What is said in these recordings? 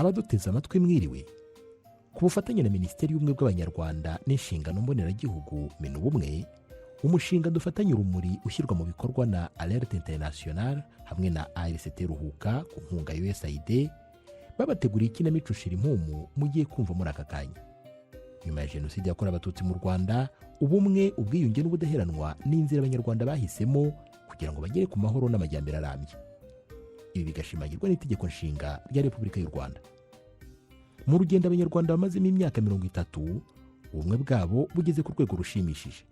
Abaduteze amatwi, mwiriwe. Ku bufatanye na Minisiteri y'Ubumwe bw'Abanyarwanda n'Inshingano Mboneragihugu, Minubumwe, umushinga Dufatanye Urumuri ushyirwa mu bikorwa na Alert International hamwe na ARCT Ruhuka ku nkunga ya USAID, babateguriye ikinamico Shira Impumu mugiye kumva muri aka kanya. Nyuma ya Jenoside yakorewe Abatutsi mu Rwanda, ubumwe, ubwiyunge n'ubudaheranwa ni inzira Abanyarwanda bahisemo kugira ngo bagere ku mahoro n'amajyambere arambye. Ibi bigashimangirwa n'Itegeko Nshinga rya Repubulika y'u Rwanda. Mu rugendo Abanyarwanda bamazemo imyaka 30, ubumwe bwabo bugeze ku rwego rushimishije.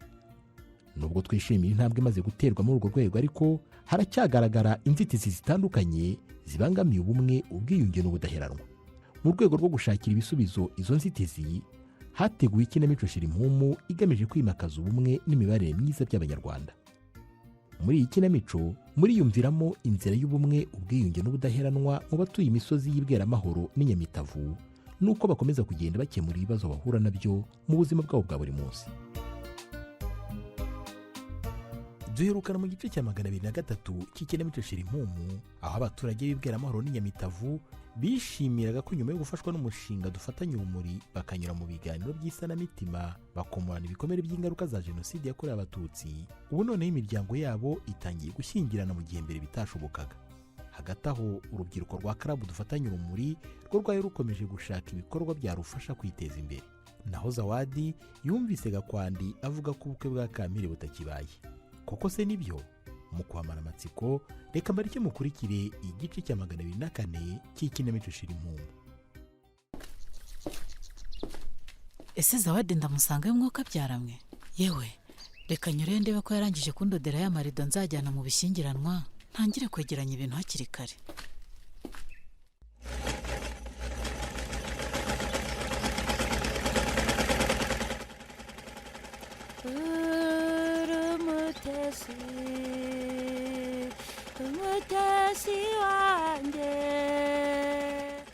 Nubwo twishimiye intambwe imaze guterwa muri urwo rwego, ariko haracyagaragara inzitizi zitandukanye zibangamiye ubumwe, ubwiyunge n'ubudaheranwa. Mu rwego rwo gushakira ibisubizo izo nzitizi, hateguwe ikinamico Shira Impumu igamije kwimakaza ubumwe n'imibanire myiza by'Abanyarwanda. Muri iyi kinamico muriyumviramo inzira y'ubumwe, ubwiyunge n'ubudaheranwa mu batuye imisozi y'Ibweramahoro n'Inyamitavu, n'uko bakomeza kugenda bakemura ibibazo bahura nabyo mu buzima bwabo bwa buri munsi. Duherukana mu gice cya 203 cy'ikinamico Shira Impumu, aho abaturage b'Ibweramahoro n'Inyamitavu bishimiraga ko nyuma yo gufashwa n'umushinga Dufatanye Urumuri, bakanyura mu biganiro by'isanamitima, bakomorana ibikomere by'ingaruka za Jenoside yakorewe Abatutsi, ubu noneho imiryango yabo itangiye gushyingirana mu gihe mbere bitashobokaga. Hagati aho, urubyiruko rwa club Dufatanye Urumuri rwo rwari rukomeje gushaka ibikorwa byarufasha kwiteza imbere. Naho Zawadi yumvise Gakwandi avuga ko ubukwe bwa Kampire butakibaye. Koko se nibyo? Mu kwamara amatsiko, reka mbareke mukurikire igice cya 204 cy'ikinamico Shira Impumu. Ese Zawadi ndamusanga y'umwuka byaramwe? Yewe, reka nyure ndebe ko yarangije kundodera ya marido nzajyana mu bishyingiranwa, ntangire kwegeranya ibintu hakiri kare. Uri umutesi, umutesi wanjye.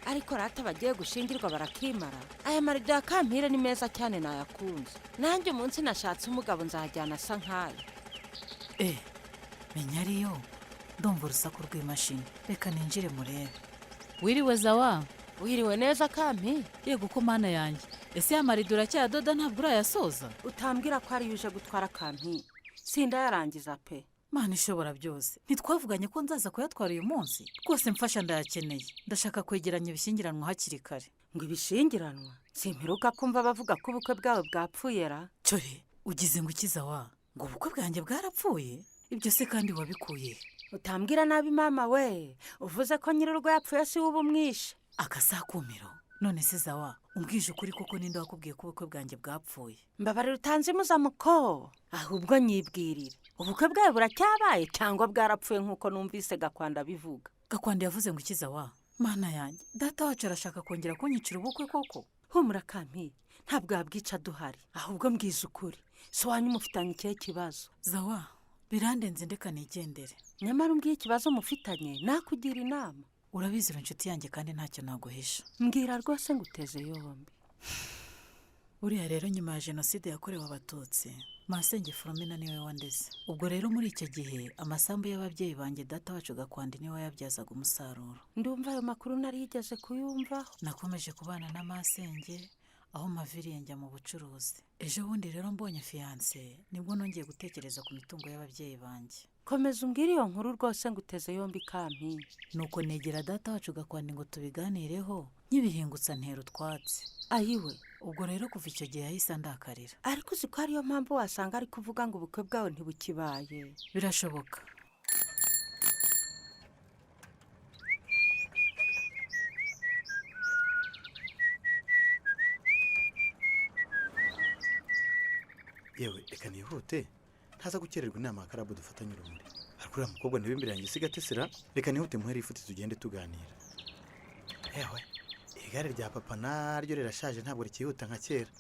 Ariko rata, bagiye gushingirwa barakimara. Aya marido ya Kampire ni meza cyane, nayakunze. Nanjye umunsi nashatse umugabo nzajyana asa nk'aya. Eh, menya ariyo. Ndumva urusaku rw'imashini, reka ninjire murebe. Wiriwe, Zawa? Wiriwe neza, Kampi. Yego ko Mana yanjye! Ese ya marido uracyadoda, ntabwo urayasoza? Utambwira ko ariyo uje gutwara, Kampi? Sindayarangiza pe. Mana ishobora byose, ntitwavuganye ko nzaza kuyatwara uyu munsi? Rwose mfasha, ndayakeneye. Ndashaka kwegeranya ibishyingiranwa hakiri kare. Ngo ibishingiranwa? Simperuka kumva bavuga ko ubukwe bwawe bwapfuye ra? Cyore, ugize ngo ukiza wa? Ngo ubukwe bwanjye bwarapfuye? Ibyo se kandi wabikuye he? Utambwira nabi mama we. Uvuze ko nyir'urugo yapfuye, si we uba umwishe. Akasakumiro! None se Zawa, umbwije ukuri koko, ninde wakubwiye ko ubukwe bwanjye bwapfuye? Mbabarira, utanze imuzamuko. Ahubwo nyibwirire, ubukwe bwawe buracyabaye cyangwa bwarapfuye nk'uko numvise Gakwanda abivuga? Gakwanda yavuze ngo ukiza wa? Mana yanjye, data wacu arashaka kongera kunyicira ubukwe koko? Humura Kampi, ntabwo yabwica duhari. Ahubwo mbwiza ukuri, si wanyu mufitanye ikihe kibazo? Zawa, birandenze, ndeka nigendere. Nyamara umbwiye ikibazo mufitanye nakugira inama. Urabizi, uri inshuti yanjye kandi ntacyo naguhisha. Mbwira rwose, nguteze yombi. Buriya rero, nyuma ya Jenoside yakorewe Abatutsi, masenge Foromina niwe wandeze. Ubwo rero muri icyo gihe amasambu y'ababyeyi banjye, data wacu Gakwandi niwe wayabyazaga umusaruro. Ndumva ayo makuru narigeze kuyumvaho. Nakomeje kubana na masenge aho maviriye njya mu bucuruzi. Ejo bundi rero mbonye fiancé, nibwo nongeye gutekereza ku mitungo y'ababyeyi banjye. Komeza umbwire iyo nkuru rwose, nguteze yombi, Kampi. Nuko negera data wacu Gakwandi ngo tubiganireho, nkibihingutsa ntera utwatsi. Ayiwe! Ubwo rero kuva icyo gihe yahise andakarira. Ariko uzi ko ariyo mpamvu wasanga ari kuvuga ngo ubukwe bwawe ntibukibaye? Birashoboka. Yewe, reka nihute ntaza gukererwa inama ya club Dufatanye Urumuri. Ariko uriya mukobwa niba imbere yanjye isiga atesera. Reka nihute muhere ifuti tugende tuganira. Yewe, igare rya papa naryo rirashaje, ntabwo rikihuta nka kera.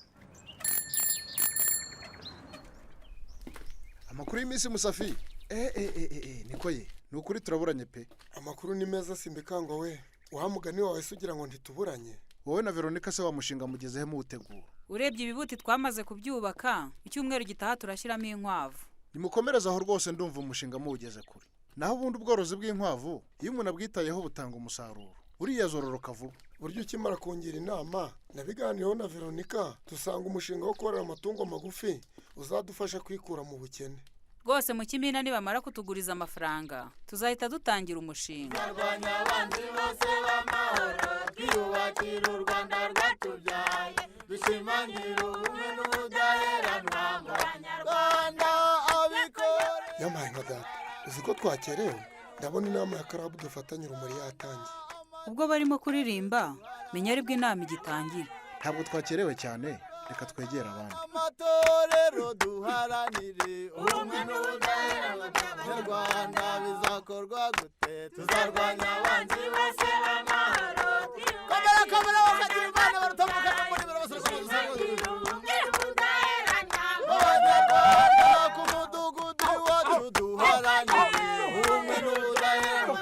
Amakuru y'iminsi, Musafi? Eh eh eh eh, niko ye, ni ukuri turaburanye pe. Amakuru ni meza, Simbikangwa we. Wa mugani wawe se ugira ngo ntituburanye? Wowe na Veronica se, wa mushinga mugezehe muwutegura? Urebye ibibuti twamaze kubyubaka, icyumweru gitaha turashyiramo inkwavu. Nimukomereze aho rwose, ndumva umushinga muwugeze kure. Naho ubundi ubworozi bw'inkwavu, iyo umuntu abwitayeho butanga umusaruro. Buriya zororoka vuba. Buryo ukimara kungira inama, nabiganiyeho na Veronika, dusanga umushinga wo korora amatungo magufi uzadufasha kwikura mu bukene. Rwose mu kimina nibamara kutuguriza amafaranga, tuzahita dutangira umushinga. Turwanya abanzi bose b'amahoro, twiyubakira u Rwanda rwatubyaye, dushimangira ubumwe n'ubudaheranwa mu Banyarwanda abikora. Yampaye nka data, uzi ko twakerewe? Ndabona inama ya club Dufatanye Urumuri yatangiye. Ubwo barimo kuririmba, menya aribwo inama igitangira. Ntabwo twakerewe cyane, reka twegere abandi. Amatorero, duharanire ubumwe n'ubudaheranwa by'Abanyarwanda. Bizakorwa gute? Tuzarwanya abanzi bose b'amahoro. Komera, komera, bakagira Imana, baratambuka muri Abanyarwanda ku mudugudu iwacu, duharanire ubumwe n'ubudaheranwa.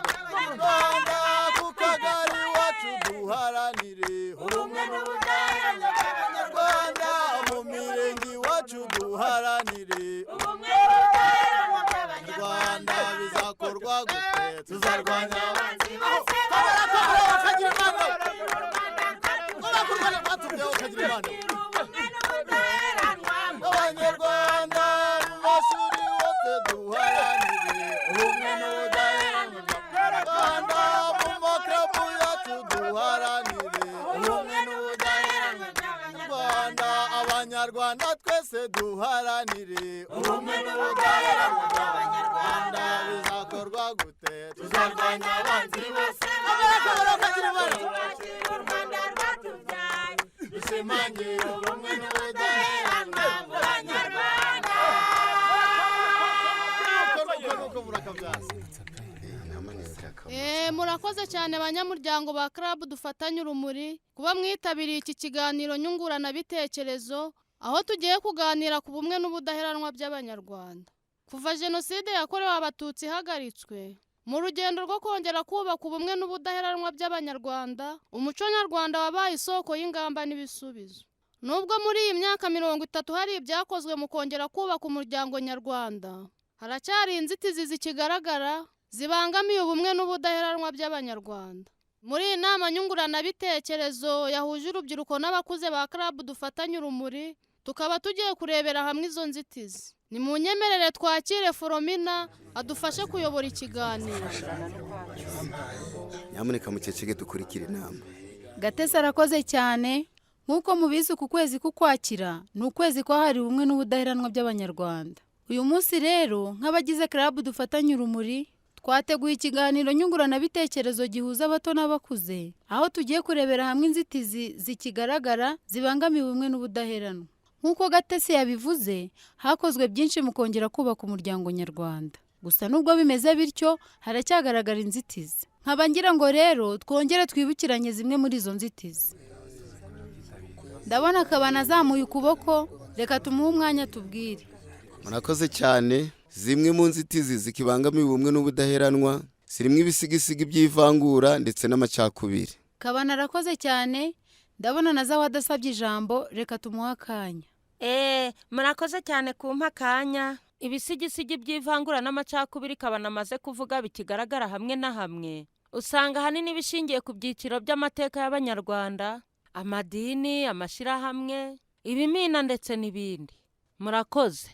Rwanda, ku kagari iwacu, duharanire ubumwe n'ubudaheranwa bw'Abanyarwanda. Mu mirenge iwacu, duharanire ubumwe n'ubudaheranwa bw'Abanyarwanda. Bizakorwa gute? Tuzarwanya abanzi bose. Komera, komera, bakagira Imana, komera ku Rwanda rwatubyaye, bakagira Imana. Abanyarwanda mu mashuri hose, duharanire ubumwe n'ubudaheranwa. Rwanda, mu ma club yacu, duharanire ubumwe n'ubudaheranwa. Rwanda, Abanyarwanda twese duharanire ubumwe n'ubudaheranwa bw'Abanyarwanda. Bizakorwa gute? Tuzarwanya abanzi bose. Komera, komera, bakagira Imana. Dushimangira ubumwe n'ubudaheranwa mu Banyarwanda. Nuko murakabyara. Murakoze cyane, banyamuryango ba club Dufatanye Urumuri, kuba mwitabiriye iki kiganiro nyunguranabitekerezo, aho tugiye kuganira ku bumwe n'ubudaheranwa by'Abanyarwanda. Kuva Jenoside yakorewe Abatutsi ihagaritswe, mu rugendo rwo kongera kubaka ubumwe n'ubudaheranwa by'Abanyarwanda, umuco nyarwanda wabaye isoko y'ingamba n'ibisubizo. Nubwo muri iyi myaka 30 hari ibyakozwe mu kongera kubaka umuryango nyarwanda, haracyari inzitizi zikigaragara zibangamiye ubumwe n'ubudaheranwa by'Abanyarwanda. Muri iyi nama nyunguranabitekerezo yahuje urubyiruko n'abakuze ba club Dufatanye Urumuri, tukaba tugiye kurebera hamwe izo nzitizi. Ni mu nyemerere twakire Foromina adufashe kuyobora ikiganiro. Nyamuneka mukecege, dukurikire inama. Gatesi arakoze cyane. Nk'uko mubizi, ku kwezi k'Ukwakira ni ukwezi kwahariwe ubumwe n'ubudaheranwa by'Abanyarwanda. Uyu munsi rero, nk'abagize club Dufatanye Urumuri, twateguye ikiganiro nyunguranabitekerezo gihuza abato n'abakuze, aho tugiye kurebera hamwe inzitizi zikigaragara zibangamiye ubumwe n'ubudaheranwa. Nk'uko Gatesi yabivuze, hakozwe byinshi mu kongera kubaka umuryango nyarwanda. Gusa nubwo bimeze bityo, haracyagaragara inzitizi. Nkaba ngira ngo rero twongere twibukiranye zimwe muri izo nzitizi. Ndabona Kabana azamuye ukuboko, reka tumuhe umwanya tubwire. Murakoze cyane. Zimwe mu nzitizi zikibangamiye ubumwe n'ubudaheranwa zirimo ibisigisigi by'ivangura ndetse n'amacakubiri. Kabana arakoze cyane. Ndabona na Zawe adasabye ijambo, reka tumuhe akanya. Murakoze cyane kumpa akanya. Ibisigisigi by'ivangura n'amacakubiri Kabana amaze kuvuga bikigaragara hamwe na hamwe, usanga ahanini bishingiye ku byiciro by'amateka y'Abanyarwanda, amadini, amashyirahamwe, ibimina ndetse n'ibindi. Murakoze.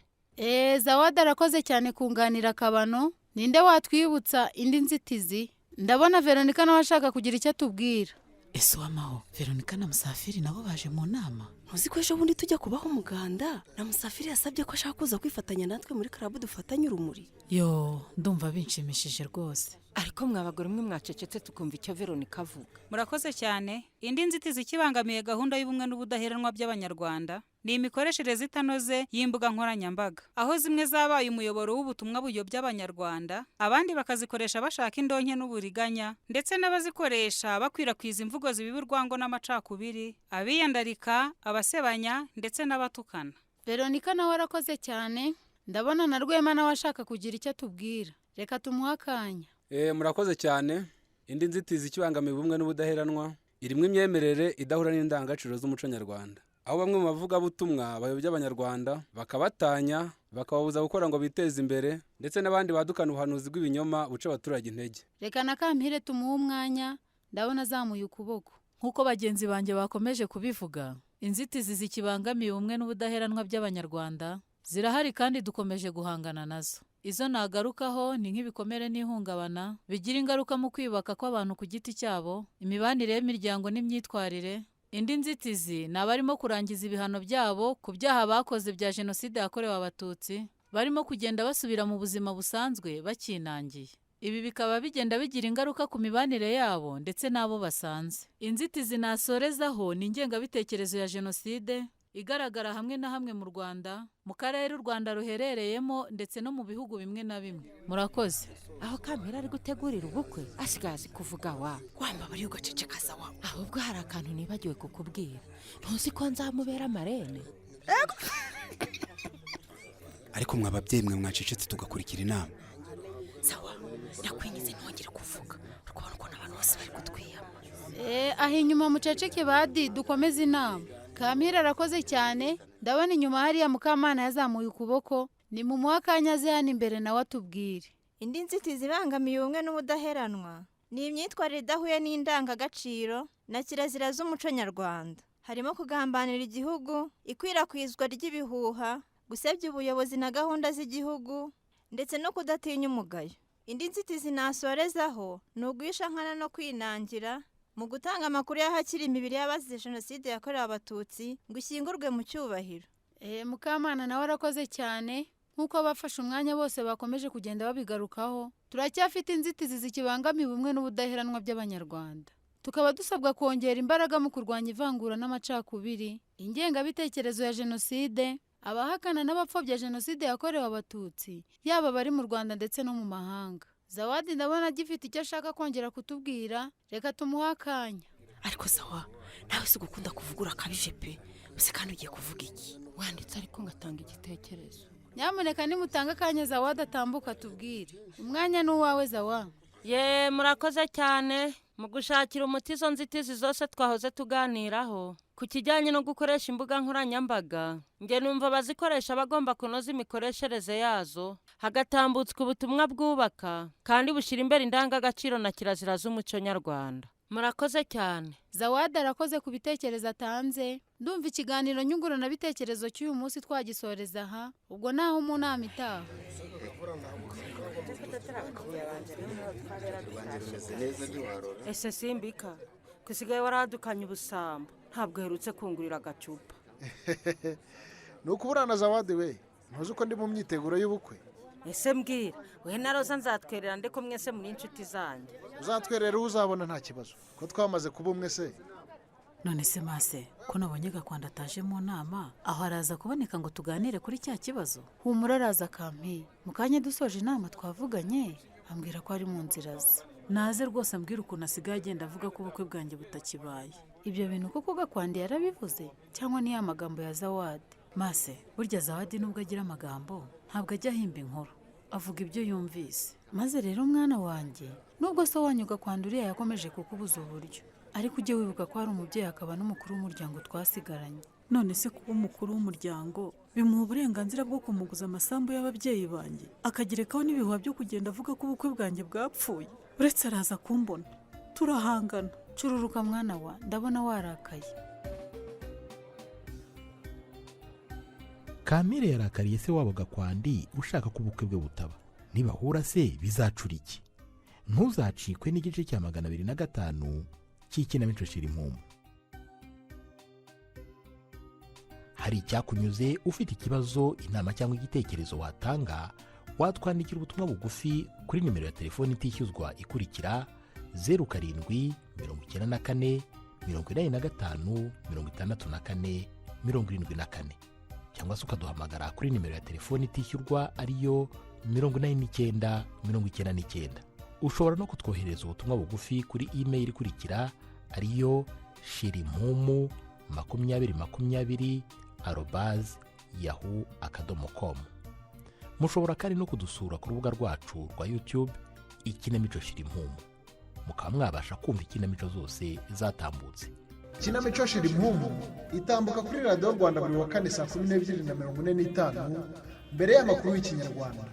Zawadi arakoze cyane kunganira Kabano. Ninde watwibutsa indi nzitizi? Ndabona Veronika nawe ashaka kugira icyo atubwira. Ese uwamaho, Veronika na Musafiri nabo baje mu nama? Ntuzi ko ejo bundi tujya kubaho umuganda, na Musafiri yasabye ko ashaka kuza kwifatanya natwe muri club Dufatanye Urumuri? Yo, ndumva binshimishije rwose. Ariko mwabagore mwe, mwacecetse tukumva icyo Veronika avuga. Murakoze cyane. Indi nzitizi ikibangamiye gahunda y'ubumwe n'ubudaheranwa by'Abanyarwanda ni imikoreshereze itanoze y'imbuga nkoranyambaga, aho zimwe zabaye umuyoboro w'ubutumwa buyobya Abanyarwanda, abandi bakazikoresha bashaka indonke n'uburiganya, ndetse n'abazikoresha bakwirakwiza imvugo zibiba urwango n'amacakubiri, abiyandarika, abasebanya ndetse n'abatukana. Veronika nawe arakoze cyane. Ndabona na Rwema nawe ashaka kugira icyo atubwira, reka tumuhe akanya. Murakoze cyane. Indi nzitizi ikibangamiye ubumwe n'ubudaheranwa irimo imyemerere idahura n'indangagaciro z'umuco nyarwanda, aho bamwe mu bavugabutumwa bayobya Abanyarwanda, bakabatanya, bakababuza gukora ngo biteze imbere, ndetse n'abandi badukana ubuhanuzi bw'ibinyoma buca abaturage intege. Reka na Kampire tumuhe umwanya. Ndabona azamuye ukuboko. Nk'uko bagenzi banjye bakomeje kubivuga, inzitizi zikibangamiye ubumwe n'ubudaheranwa by'Abanyarwanda zirahari kandi dukomeje guhangana nazo. Izo nagarukaho ni nk'ibikomere n'ihungabana bigira ingaruka mu kwiyubaka kw'abantu ku giti cyabo, imibanire y'imiryango n'imyitwarire. Indi nzitizi ni abarimo kurangiza ibihano byabo ku byaha bakoze bya Jenoside yakorewe Abatutsi, barimo kugenda basubira mu buzima busanzwe bakinangiye. Ibi bikaba bigenda bigira ingaruka ku mibanire yabo ndetse n'abo basanze. Inzitizi nasorezaho ni ingengabitekerezo ya Jenoside igaragara hamwe na hamwe mu Rwanda, mu karere u Rwanda ruherereyemo ndetse no mu bihugu bimwe na bimwe. Murakoze. Aho Kampire ari gutegurira ubukwe asigaye azi kuvuga wa. Wambabariye ugacecekaza wa. Ahubwo hari akantu nibagiwe kukubwira, ntuzi ko nzamubera marene? Ariko mwa babyeyi mwe, mwacecetse tugakurikira inama. Sawa, ndakwingize ntongere kuvuga, urabona ukuntu abantu bose bari kutwiyama. Aho inyuma muceceke badi, dukomeze inama. Kampire arakoze cyane. Ndabona inyuma hariya Mukamana yazamuye ukuboko, ni mu muha akanya aze hano imbere nawe atubwire. Indi nzitizi ibangamiye ubumwe n'ubudaheranwa ni imyitwarire idahuye n'indangagaciro na kirazira z'umuco nyarwanda, harimo kugambanira igihugu, ikwirakwizwa ry'ibihuha, gusebya ubuyobozi na gahunda z'igihugu, ndetse no kudatinya umugayo. Indi nzitizi nasorezaho ni uguhisha nkana no kwinangira mu gutanga amakuru y'ahakiri imibiri y'abazize Jenoside yakorewe Abatutsi ngo ishyingurwe mu cyubahiro. Mukamana nawe arakoze cyane. Nk'uko abafashe umwanya bose bakomeje kugenda babigarukaho, turacyafite inzitizi zikibangamiye ubumwe n'ubudaheranwa by'Abanyarwanda, tukaba dusabwa kongera imbaraga mu kurwanya ivangura n'amacakubiri, ingengabitekerezo ya Jenoside, abahakana n'abapfobya Jenoside yakorewe Abatutsi, yaba abari mu Rwanda ndetse no mu mahanga. Zawadi ndabona agifite icyo ashaka kongera kutubwira, reka tumuhe akanya. Ariko Sawa, nawe si ugukunda kuvuga, urakabije pe. Ese kandi ugiye kuvuga iki? Wanditse ariko ngatanga igitekerezo. Nyamuneka nimutanga akanya Zawadi atambuka tubwire. Umwanya ni uwawe, Zawa. Ye, murakoze cyane. Mu gushakira umuti izo nzitizi zose twahoze tuganiraho ku kijyanye no gukoresha imbuga nkoranyambaga, njye numva abazikoresha bagomba kunoza imikoreshereze yazo, hagatambutswa ubutumwa bwubaka kandi bushyira imbere indangagaciro na kirazira z'umuco nyarwanda. Murakoze cyane. Zawadi arakoze ku bitekerezo atanze. Ndumva ikiganiro nyunguranabitekerezo cy'uyu munsi twagisoreza aha. Ubwo naho mu nama itaha. Ese simbika kusigaye waradukanye ubusambo, ntabwo uherutse kungurira agacupa? Ni ukuburana, Zawadi we, ntuzi ko ndi mu myiteguro y'ubukwe? Ese mbwira, we na Roza nzatwerera nde ko mwese muri inshuti zanjye? Uzatwerera uwo uzabona, nta kibazo, ko twamaze kuba umwe se. None se mase, ko nabonye Gakwanda ataje mu nama, aho araza kuboneka ngo tuganire kuri cya kibazo? Humura, araza Kampi. Mu kanya dusoje inama twavuganye, ambwira ko ari mu nzira ze. Naze rwose ambwira ukuntu asigaye agenda avuga ko ubukwe bwanjye butakibaye. Ibyo bintu koko Gakwandi yarabivuze cyangwa ni ya magambo ya Zawadi? Mase, burya Zawadi nubwo agira amagambo, ntabwo ajya ahimba inkuru, avuga ibyo yumvise. Maze rero mwana wanjye, nubwo so wanyu Gakwandi uriya yakomeje kukubuza uburyo, ariko ujye wibuka ko hari umubyeyi akaba n'umukuru w'umuryango twasigaranye. None se kuba umukuru w'umuryango bimuha uburenganzira bwo kumuguza amasambu y'ababyeyi banjye, akagerekaho n'ibihuha byo kugenda avuga ko ubukwe bwanjye bwapfuye? Uretse araza kumbona turahangana. Cururuka mwana wa, ndabona warakaye. Kamire yarakariye se wabo Gakwandi ushaka ko ubukwe bwe butaba. Nibahura se bizacura iki? Ntuzacikwe n'igice cya 205 cy'ikinamico Shira Impumu. Hari icyakunyuze, ufite ikibazo, inama cyangwa igitekerezo watanga, watwandikira ubutumwa bugufi kuri nimero ya telefoni itishyuzwa ikurikira: 0794 85 64 74, cyangwa se ukaduhamagara kuri nimero ya telefoni itishyurwa ariyo 89 99. Ushobora no kutwoherereza ubutumwa bugufi kuri imeyili ikurikira ariyo shirimpumu2020@yahoo.com. Mushobora kandi no kudusura ku rubuga rwacu rwa YouTube, Ikinamico Shirimpumu, mukaba mwabasha kumva ikinamico zose zatambutse. Ikinamico Shira Impumu itambuka kuri Radiyo Rwanda buri wa kane saa 12:45 mbere y'amakuru y'Ikinyarwanda.